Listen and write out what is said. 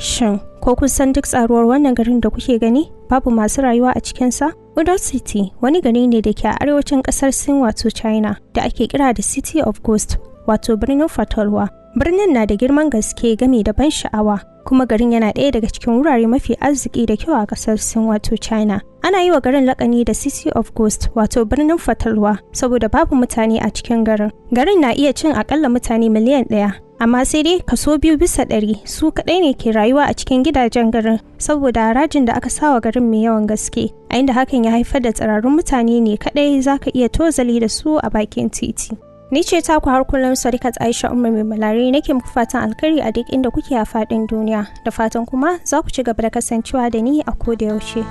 Shin, ko kun san duk tsaruwar wannan garin da kuke gani babu masu rayuwa a cikinsa? Udon City wani gari ne da ke a arewacin kasar Sin wato China da ake kira da City of Ghost wato birnin Fatalwa. Birnin na da girman gaske game da ban sha'awa kuma garin yana ɗaya daga cikin wurare mafi arziki da kyau a kasar Sin wato China. Ana yi wa garin lakani da City of Ghost wato birnin Fatalwa saboda babu mutane a cikin garin. Garin na iya cin akalla mutane miliyan 1, amma sai dai kaso 2% su kaɗai ne ke rayuwa a cikin gidajen garin saboda harajin da aka sawa garin mai yawan gaske, a inda hakan ya haifar da tsirarun mutane ne kaɗai zaka iya tozali da su a bakin titi. Ni ce taku har kullum, Sadiqat Aisha Umar mai malari, nake muku fatan alkhairi a duk inda kuke a faɗin duniya, da fatan kuma za ku ci gaba da kasancewa da ni a koda yaushe.